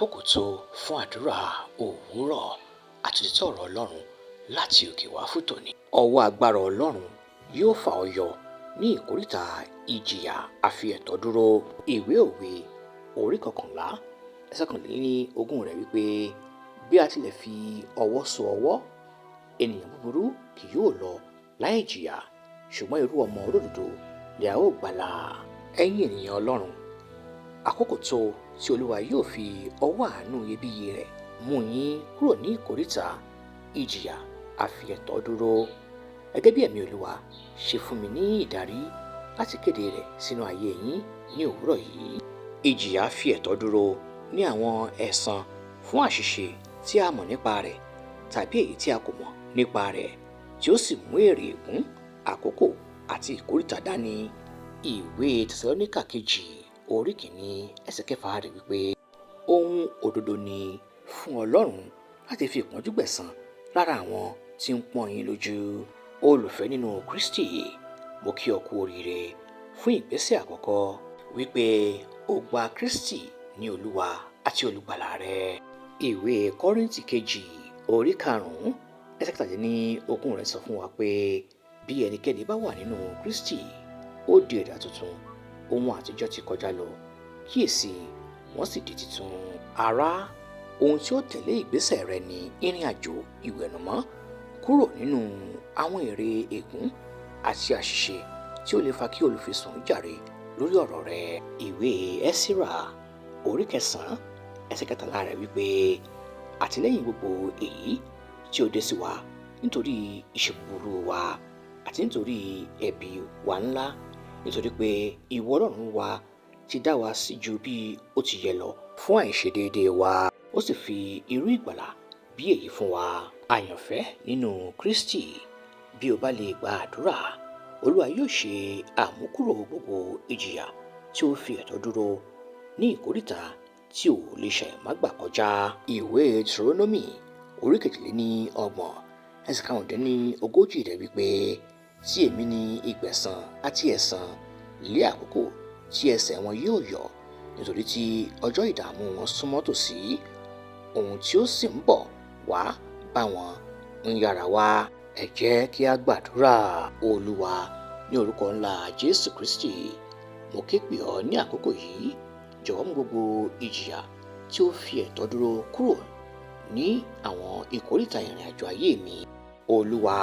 Àkókò tó fún àdúrà òwúrọ̀ àti òtítọ́ ọ̀rọ̀ Ọlọ́run láti òkè wá fún tòní. Ọwọ́ agbára Ọlọ́run yóò fà ọ́ yọ ní ìkóríta ìjìyà àfi ẹ̀tọ́ dúró. Ìwé Òwe orí 11 ẹsẹ̀ 21 rẹ̀ wípé bí a tilẹ̀ fi ọwọ́ so ọwọ́, ènìyàn búburú kì yóò lọ láì jìyà, ṣùgbọ́n irú ọmọ olódodo ni a ó gbàlà. Ẹ̀yin ènìyàn Ọlọ́run, àkókò tó tí Olúwa yóò fi ọwọ́ àánú iyebíye rẹ̀ mú yín kúrò ní ìkóríta ìjìyà àfi ẹ̀tọ́ dúró. Gẹ́gẹ́ bí ẹ̀mí Olúwa ṣe fún mi ní ìdarí láti kéde rẹ̀ sínú ayé yín ní òwúrọ̀ yìí. Ìjìyà fi ẹ̀tọ́ dúró ní àwọn ẹ̀san fún àṣìṣe tí a mọ̀ nípa rẹ̀ tàbí èyí tí a kò mọ̀ nípa rẹ̀, tí ó sì mú èrè ègún, àkókò àti ìkóríta dání. Ìwé Tẹsalóníkà kejì orí 1 ẹsẹ̀ 6 rẹ̀ wípé ohun òdodo ni fún Ọlọ́run láti fi ìpọ́njú gbẹ̀san lára àwọn tí ń pọ́n yín lójú. Olùfẹ́ nínú Kristi, mo kí ọ kú oríire fún ìgbésẹ̀ àkọ́kọ́ wípé o gba Kristi ní Olúwa àti Olùgbàlà rẹ. Ìwé Kọ́ríńtì kejì orí 5 ẹsẹ̀ 17 rẹ̀ sọ fún wa pé bí ẹnikẹ́ni bá wà nínú Kristi, ó di ẹ̀dá tuntun, ohun àtijọ́ ti kọjá lọ, kíyèsí, wọ́n sì di titun. Ará, ohun tí ó tẹ̀lé ìgbésẹ̀ rẹ ni ìrìn àjò ìwẹ̀nùmọ́ kúrò nínú àwọn èrè ègún àti àṣìṣe tí ó lè fa kí olùfisùn jàre lórí ọ̀rọ̀ rẹ. Ìwé Ẹ́sírà orí 9 ẹsẹ̀ 13 rẹ̀ wípé àtìlẹ́yìn gbogbo èyí tí ó dé sí wa nítorí iṣẹ́ búburú wa àti nítorí ẹ̀bi wa ńlá, nítorí pé ìwọ Ọlọ́run wa ti dá wa sí ju bí ó ti yẹ lọ fún àìṣedéédéé wa, ó sì fi irú ìgbàlà bí èyí fún wa. Àyànfẹ́ nínú Kristi, bí o bá lè gba àdúrà, Olúwa yóò ṣe àmúkúrò gbogbo ìjìyà tí ó fi ẹ̀tọ́ dúró ní ìkóríta tí ò lè ṣàì má gbà kọjá. Ìwé Deuteronomy orí 32 ẹsẹ̀ 35 rẹ̀ wípé tí èmi ní ìgbẹ̀san àti ẹ̀san lé àkókò tí ẹsẹ̀ wọn yóò yọ̀, nítorí tí ọjọ́ ìdààmú wọn súnmọ́ tòsí, ohun tí ó sì ń bọ̀ wá bá wọn ń yára wá. Ẹ jẹ́ kí a gbàdúrà. Olúwa, ní orúkọ ńlá Jésù Kristi, mo ké pè ọ́ ní àkókò yìí. Jọ̀wọ́ mú gbogbo ìjìyà tí ó fi ẹ̀tọ́ dúró kúrò ní àwọn ìkóríta ìrìn àjò ayé mi. Olúwa,